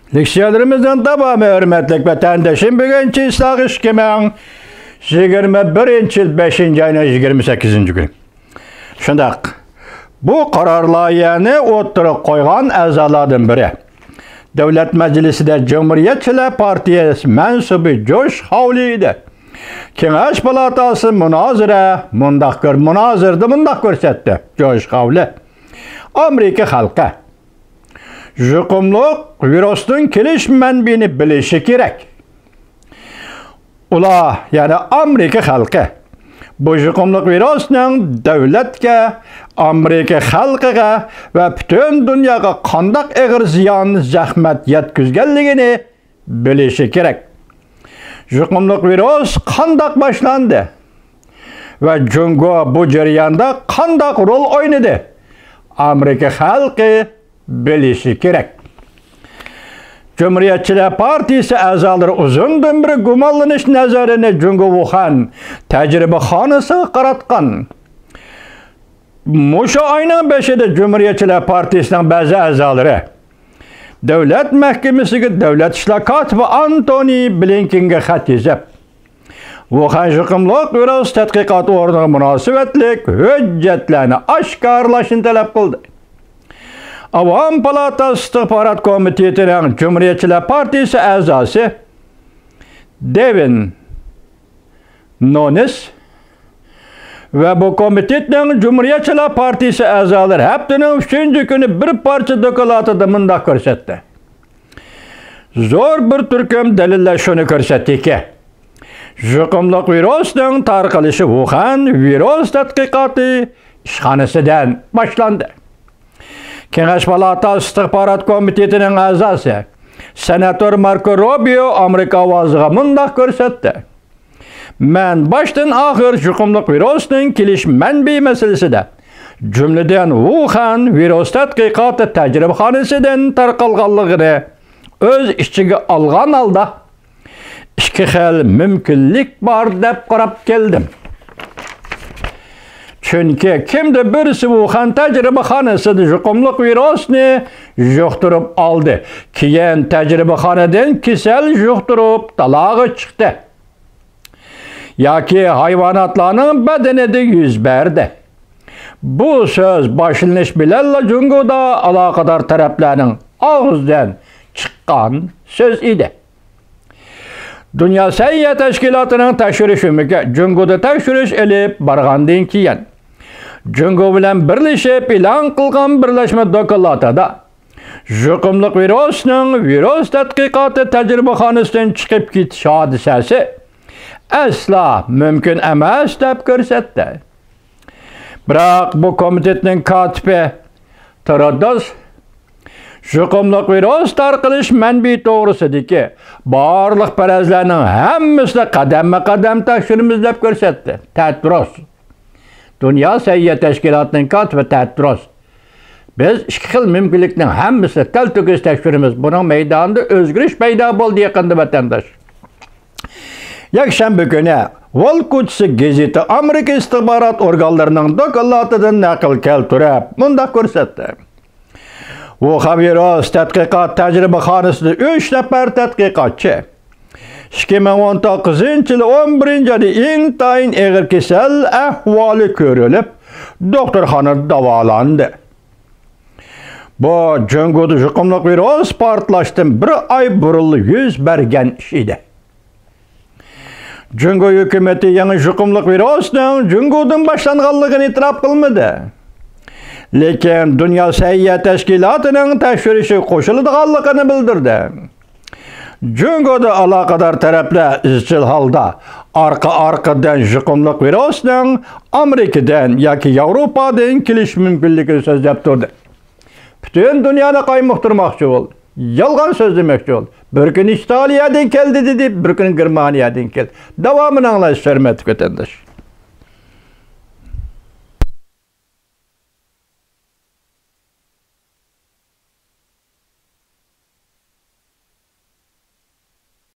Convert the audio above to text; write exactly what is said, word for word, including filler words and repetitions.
لېكسىيەلىرىمىزنىڭ داۋامى، ھۆرمەتلىك ۋەتەندىشىم، بۈگۈن چىسلاق ئىككى مىڭ يىگىرمە بىرىنچى يىل بەشىنچى ئاينىڭ يىگىرمە سەككىزىنچى كۈنى. شۇنداق، بۇ قارار لايىھەنى ئوتتۇرىغا قويغان ئەزالاردىن بىرى، دۆلەت مەجلىسىدە جۇمھۇرىيەتچىلەر پارتىيەسى مەنسۇبى جوش خاۋلى ئىدى. كېڭەش پالاتاسى مۇنازىرە مۇنداق كۆر-، مۇنازىرىدە مۇنداق كۆرسەتتى، جوش خاۋلى. ئامېرىكا خەلقى يۇقۇملۇق ۋىرۇسنىڭ كېلىش مەنبىيىنى بىلىشى كېرەك. ئۇلار، يەنى ئامېرىكا خەلقى، بۇ يۇقۇملۇق ۋىرۇسنىڭ دۆلەتكە، ئامېرىكا خەلقىگە ۋە پۈتۈن دۇنياغا قانداق ئېغىر زىيان، زەخمەت يەتكۈزگەنلىكىنى بىلىشى كېرەك. يۇقۇملۇق ۋىرۇس قانداق باشلاندى ۋە جۇڭگو بۇ جەرياندا قانداق رول ئوينىدى؟ ئامېرىكا خەلقى بىلىشى كېرەك. جۇمھۇرىيەتچىلەر پارتىيىسى ئەزالىرى ئۇزۇندىن بېرى گۇمانلىنىش نەزىرىنى جۇڭگو ۋۇخەن تەجرىبىخانىسىغا قاراتقان. مۇشۇ ئاينىڭ بېشىدا جۇمھۇرىيەتچىلەر پارتىيىسىنىڭ بەزى ئەزالىرى دۆلەت مەھكىمىسىگە دۆلەت ئىشلار كاتىپى ئانتونى بلىنكېنگە خەت يېزىپ، ۋۇخەن يۇقۇملۇق ۋىرۇس تەتقىقات ئورنىغا مۇناسىۋەتلىك ھۆججەتلەرنى ئاشكارىلاشنى تەلەپ قىلدى. ئاۋام پالاتاسى ئىستىخبارات كومىتېتىنىڭ جۇمھۇرىيەتچىلەر پارتىيىسى ئەزاسى دېۋىن نونېس ۋە بۇ كومىتېتنىڭ جۇمھۇرىيەتچىلەر پارتىيىسى ئەزالىرى ھەپتىنىڭ ئۈچىنچى كۈنى بىر پارچە دوكلاتىدا مۇنداق كۆرسەتتى. زور بىر تۈركۈم دەلىللەر شۇنى كۆرسەتتىكى، يۇقۇملۇق ۋىرۇسنىڭ تارقىلىشى ۋۇخەن ۋىرۇس تەتقىقاتى ئىشخانىسىدىن باشلاندى. كېڭەش پالاتاسى ئىستىخبارات كومىتېتىنىڭ ئەزاسى، سېناتور ماركو روبىيو ئامېرىكا ئاۋازىغا مۇنداق كۆرسەتتى. مەن باشتىن ئاخىر يۇقۇملۇق ۋىرۇسنىڭ كېلىش مەنبىيى مەسىلىسىدە، جۈملىدىن ۋۇخەن ۋىرۇس تەتقىقاتى تەجرىبىخانىسىدىن تارقالغانلىقىنى ئۆز ئىچىگە ئالغان ھالدا، ئىككى خىل مۇمكىنلىك بار دەپ قاراپ كەلدىم. چۈنكى كىمدۇر بىرسى ۋۇخەن تەجرىبىخانىسىدا يۇقۇملۇق ۋىرۇسنى يۇقتۇرۇپ ئالدى، كېيىن تەجرىبىخانىدىن كېسەل يۇقتۇرۇپ دالاغا چىقتى ياكى ھايۋاناتلارنىڭ بەدىنىدە يۈز بەردى. بۇ سۆز باشلىنىش بىلەنلا جۇڭگودا ئالاقىدار تەرەپلەرنىڭ ئاغزىدىن چىققان سۆز ئىدى. دۇنيا سەھىيە تەشكىلاتىنىڭ تەكشۈرۈش ئۆمىكى جۇڭگودا تەكشۈرۈش ئېلىپ بارغاندىن كېيىن، جۇڭگو بىلەن بىرلىشىپ ئېلان قىلغان بىرلەشمە دوكلاتىدا، يۇقۇملۇق ۋىرۇسنىڭ ۋىرۇس تەتقىقاتى تەجرىبىخانىسىدىن چىقىپ كېتىش ھادىسەسى ئەسلا مۇمكىن ئەمەس دەپ كۆرسەتتى. بىراق بۇ كومىتېتنىڭ كاتىپى تېدروس يۇقۇملۇق ۋىرۇس تارقىلىش مەنبىيى توغرىسىدىكى بارلىق پەرەزلەرنىڭ ھەممىسىنى قەدەممۇ قەدەم تەكشۈرىمىز دەپ كۆرسەتتى. تېدروس، دۇنيا سەھىيە تەشكىلاتىنىڭ كاتىپى تېدروس. بىز ئىككى خىل مۇمكىنلىكنىڭ ھەممىسىنى تەلتۆكۈس تەكشۈرىمىز. بۇنىڭ مەيدانىدا ئۆزگىرىش پەيدا بولدى يېقىندا، ۋەتەنداش. يەكشەنبە كۈنى ۋول كوچىسى گېزىتى ئامېرىكا ئىستىخبارات ئورگانلىرىنىڭ دوكلاتىدىن نەقىل كەلتۈرۈپ مۇنداق كۆرسەتتى. ۋۇخەن ۋىرۇس تەتقىقات تەجرىبىخانىسىدا ئۈچ نەپەر تەتقىقاتچى ئىككى مىڭ ئون توققۇزىنچى يىلى ئون بىرىنچى ئايدا ئىنتايىن ئېغىر كېسەل ئەھۋالى كۆرۈلۈپ، دوختۇرخانىدا داۋالاندى. بۇ جۇڭگودا يۇقۇملۇق ۋىرۇس پارتلاشتىن بىر ئاي بۇرۇنلا يۈز بەرگەن ئىش ئىدى. جۇڭگو ھۆكۈمىتى يېڭى يۇقۇملۇق ۋىرۇسنىڭ جۇڭگودىن باشلانغانلىقىنى ئېتىراپ قىلمىدى. لېكىن دۇنيا سەھىيە تەشكىلاتىنىڭ تەكشۈرۈشىگە قوشۇلىدىغانلىقىنى بىلدۈردى. جۇڭگودا ئالاقىدار تەرەپلەر ئىزچىل ھالدا ئارقا-ئارقىدىن يۇقۇملۇق ۋىرۇسنىڭ ئامېرىكىدىن ياكى ياۋروپادىن كېلىش مۇمكىنلىكىنى سۆزلەپ تۇردى. پۈتۈن دۇنيانى قايمۇقتۇرماقچى بولدى. يالغان سۆزلىمەكچى بولدى. بىر كۈنى ئىتالىيەدىن كەلدى دېدى، بىر كۈنى گېرمانىيەدىن كەلدى. داۋامىنى ئاڭلايسىز، ھۆرمەتلىك ۋەتەنداش.